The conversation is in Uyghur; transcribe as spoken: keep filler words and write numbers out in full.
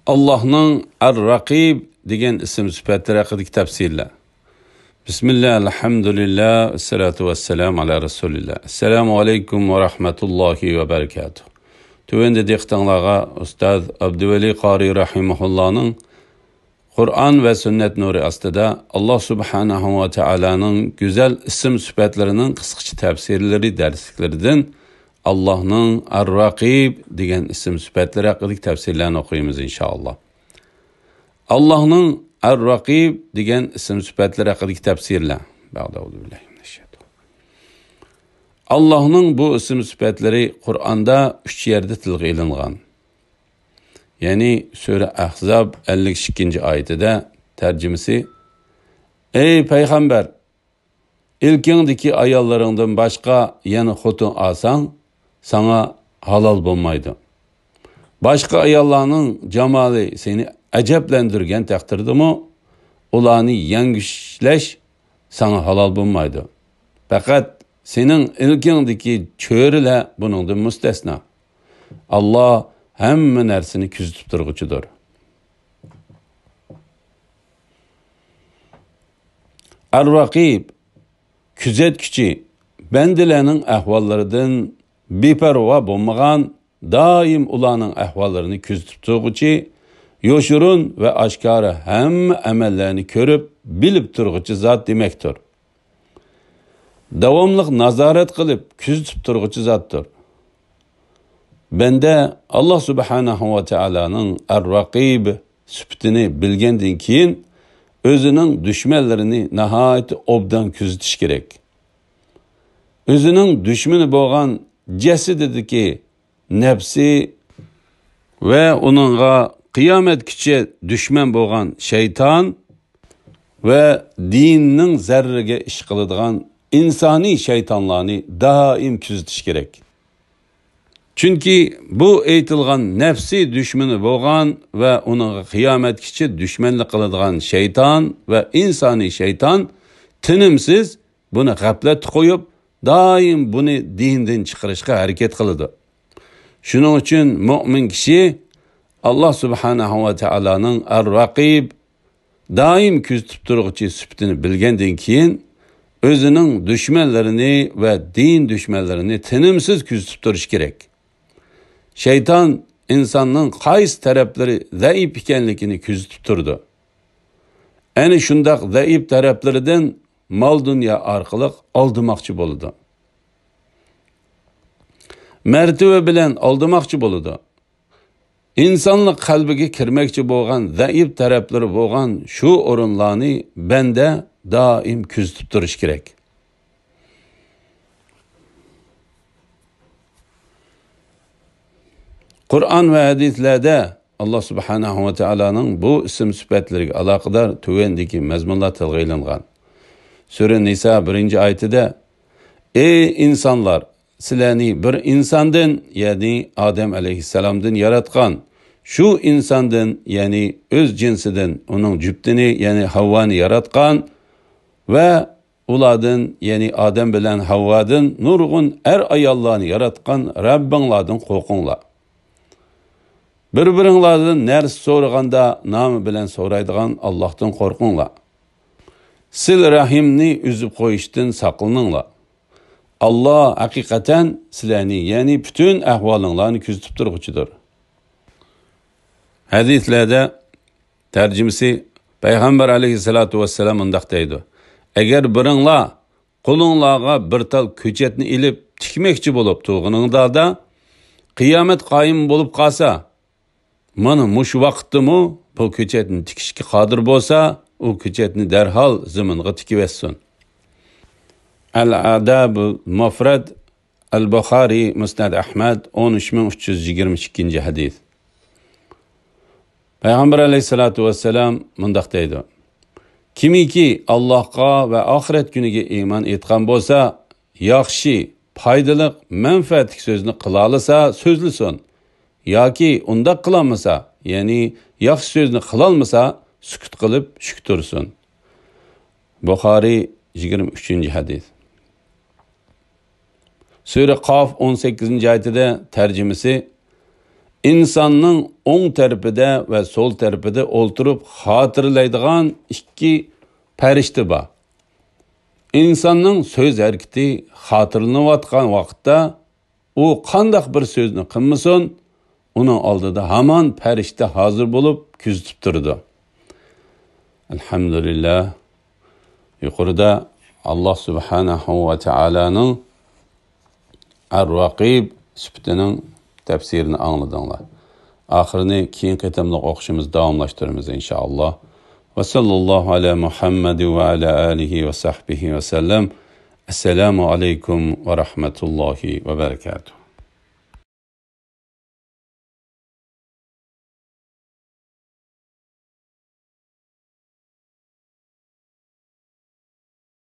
ئاللاھنىڭ ئەر-رەقىب دېگەن ئىسىم سۈپەتلىرى ھەققىدىكى تەپسىرلەر. بىسمىللا، ئەلھەمدۇلىللا، ۋەسسالاتۇ ۋەسسالامۇ ئەلا رەسۇلىللا. ئەسسالامۇ ئەلەيكۇم ۋە رەھمەتۇللاھى ۋە بەرىكاتۇھ. تۆۋەندە دىققىتىڭلارغا ئۇستاز ئابدۇۋەلى قارىي رەھىمەھۇللانىڭ قۇرئان ۋە سۈننەت نۇرى ئاستىدا ئاللاھ سۇبھانەھۇ ۋە تائالانىڭ گۈزەل ئىسىم سۈپەتلىرىنىڭ قىسقىچە تەپسىرلىرى دەرسلىكلىرىدىن ئاللاھنىڭ ئەر-رەقىب دېگەن ئىسىم سۈپەتلىرى ھەققىدىكى تەپسىرلەرنى ئوقۇيمىز، ئىنشائاللاھ. ئاللاھنىڭ ئەر-رەقىب دېگەن ئىسىم سۈپەتلىرى ھەققىدىكى تەپسىرلەر. ئاللاھنىڭ بۇ ئىسىم سۈپەتلىرى قۇرئاندا ئۈچ يەردە تىلغا ئېلىنغان. يەنى سۈرە ئەھزاب ئەللىك ئىككىنچى ئايىتىدە، تەرجىمىسى: ئەي پەيغەمبەر! ئىلكىڭدىكى ئاياللىرىڭدىن باشقا يەنە خوتۇن ئالساڭ، ساڭا ھالال بولمايدۇ. باشقا ئاياللارنىڭ جامالى سېنى ئەجەبلەندۈرگەن تەقدىردىمۇ، ئۇلارنى يەڭگۈشلەش ساڭا ھالال بولمايدۇ. پەقەت سېنىڭ ئىلكىڭدىكى چۆرىلەر بۇنىڭدىن مۇستەسنا. ئاللاھ ھەممە نەرسىنى كۆزىتىپ تۇرغۇچىدۇر. ئەر-رەقىب، كۆزەتكۈچى، بەندىلەرنىڭ ئەھۋاللىرىدىن بىپەرۋا بولمىغان، دائىم ئۇلارنىڭ ئەھۋاللىرىنى كۆزىتىپ تۇرغۇچى، يوشۇرۇن ۋە ئاشكارا ھەممە ئەمەللەرنى كۆرۈپ، بىلىپ تۇرغۇچى زات دېمەكتۇر. داۋاملىق نازارەت قىلىپ، كۆزىتىپ تۇرغۇچى زاتتۇر. بەندە ئاللاھ سۇبھانەھۇ ۋە تائالانىڭ ئەر-رەقىب سۈپىتىنى بىلگەندىن كېيىن، ئۆزىنىڭ دۈشمەنلىرىنى ناھايىتى ئوبدان كۆزىتىش كېرەك. ئۆزىنىڭ دۈشمىنى بولغان جەسىتىدىكى نەپسى ۋە ئۇنىڭغا قىيامەتكىچە دۈشمەن بولغان شەيتان ۋە دىننىڭ زەرىرىگە ئىش قىلىدىغان ئىنسانىي شەيتانلارنى دائىم كۆزىتىش كېرەك. چۈنكى بۇ ئېيتىلغان نەپسىي دۈشمىنى بولغان ۋە ئۇنىڭغا قىيامەتكىچە دۈشمەنلىك قىلىدىغان شەيتان ۋە ئىنسانىي شەيتان تىنىمسىز بۇنى غەپلەتتە قويۇپ، دائىم بۇنى دىندىن چىقىرىشقا ھەرىكەت قىلىدۇ. شۇنىڭ ئۈچۈن مۆمىن كىشى ئاللاھ سۇبھانەھۇ ۋە تائالانىڭ ئەر-رەقىب، دائىم كۆزىتىپ تۇرغۇچى سۈپىتىنى بىلگەندىن كېيىن، ئۆزىنىڭ دۈشمەنلىرىنى ۋە دىن دۈشمەنلىرىنى تىنىمسىز كۆزىتىپ تۇرۇشى كېرەك. شەيتان ئىنساننىڭ قايسى تەرەپلىرى زەئىپ ئىكەنلىكىنى كۆزىتىپ تۇرىدۇ. ئەنە شۇنداق زەئىپ تەرەپلىرىدىن مال-دۇنيا ئارقىلىق ئالدىماقچى بولىدۇ. مەرتىۋە بىلەن ئالدىماقچى بولىدۇ. ئىنسانلىق قەلبىگە كىرمەكچى بولغان زەئىپ تەرەپلىرى بولغان شۇ ئورۇنلارنى بەندە دائىم كۆزىتىپ تۇرۇش كېرەك. قۇرئان ۋە ھەدىسلەردە ئاللاھ سۇبھانەھۇ ۋە تائالانىڭ بۇ ئىسىم سۈپەتلىرىگە ئالاقىدار تۆۋەندىكى مەزمۇنلار تىلغا ئېلىنغان. سۈرە نىسا بىرىنچى ئايىتىدە، ئەي ئىنسانلار، سىلەرنى بىر ئىنساندىن، يەنى ئادەم ئەلەيھىسسالامدىن ياراتقان، شۇ ئىنساندىن، يەنى ئۆز جىنسىدىن ئۇنىڭ جۈپتىنى، يەنى ھەۋۋانى ياراتقان ۋە ئۇلاردىن، يەنى ئادەم بىلەن ھەۋۋادىن نۇرغۇن ئەر-ئاياللارنى ياراتقان رەببىڭلاردىن قورقۇڭلار. بىر-بىرىڭلاردىن نەرسە سورىغاندا نامى بىلەن سورايدىغان ئاللاھتىن قورقۇڭلار. سىلە رەھىمنى ئۈزۈپ قويۇشتىن ساقلىنىڭلار. ئاللاھ ھەقىقەتەن سىلەرنى، يەنى پۈتۈن ئەھۋالىڭلارنى كۆزىتىپ تۇرغۇچىدۇر. ھەدىسلەردە تەرجىمىسى، پەيغەمبەر ئەلەيھىسسالاتۇ ۋەسسالام مۇنداق دەيدۇ: ئەگەر بىرىڭلار قولۇڭلارغا بىر تال كۆچەتنى ئېلىپ تىكمەكچى بولۇپ تۇرغىنىڭلاردا، قىيامەت قايىم بولۇپ قالسا، مانا مۇشۇ ۋاقىتتىمۇ بۇ كۆچەتنى تىكىشكە قادىر بولسا، ئۇ كۆچەتنى دەرھال زېمىنغا تىكىۋەتسۇن. ئەل-ئادابۇل مۇفرەد، ئەل-بۇخارى، مۇسنەد ئەھمەد، ئون ئۈچ مىڭ ئۈچ يۈز يىگىرمە ئىككىنچى ھەدىس. پەيغەمبەر ئەلەيھىسسالاتۇ ۋەسسالام مۇنداق دەيدۇ: كىمكى ئاللاھقا ۋە ئاخىرەت كۈنىگە ئىمان ئېيتقان بولسا، ياخشى، پايدىلىق، مەنپەئەتلىك سۆزنى قىلالىسا سۆزلىسۇن. ياكى ئۇنداق قىلالمىسا، يەنى ياخشى سۆزنى قىلالمىسا، سۈكۈت قىلىپ شۈك تۇرسۇن. بۇخارى، يىگىرمە ئۈچىنچى ھەدىس. سۈرە قاف ئون سەككىزىنچى ئايىتىدە تەرجىمىسى، ئىنساننىڭ ئوڭ تەرىپىدە ۋە سول تەرىپىدە ئولتۇرۇپ خاتىرىلەيدىغان ئىككى پەرىشتە بار. ئىنساننىڭ سۆز ھەرىكىتى خاتىرىلىنىۋاتقان ۋاقىتتا، ئۇ قانداق بىر سۆزنى قىلمىسۇن، ئۇنىڭ ئالدىدا ھامان پەرىشتە ھازىر بولۇپ كۆزىتىپ تۇرىدۇ. ئەلھەمدۇلىللا، يۇقىرىدا ئاللا سۇبھانەھۇ ۋە تائالانىڭ ئەر-رەقىب سۈپىتىنىڭ تەپسىرىنى ئاڭلىدىڭلار. ئاخىرىنى كېيىنكى قېتىملىق ئوقۇشىمىز داۋاملاشتۇرىمىز، ئىنشائاللا. ۋە ساللاللاھۇ ئەلا مۇھەممەد ۋە ئەلا ئالىھى ۋە سەھبىھى ۋە سەللەم. ئەسسالامۇ ئەلەيكۇم ۋە رەھمەتۇللاھى ۋە بەرەكاتۇھ.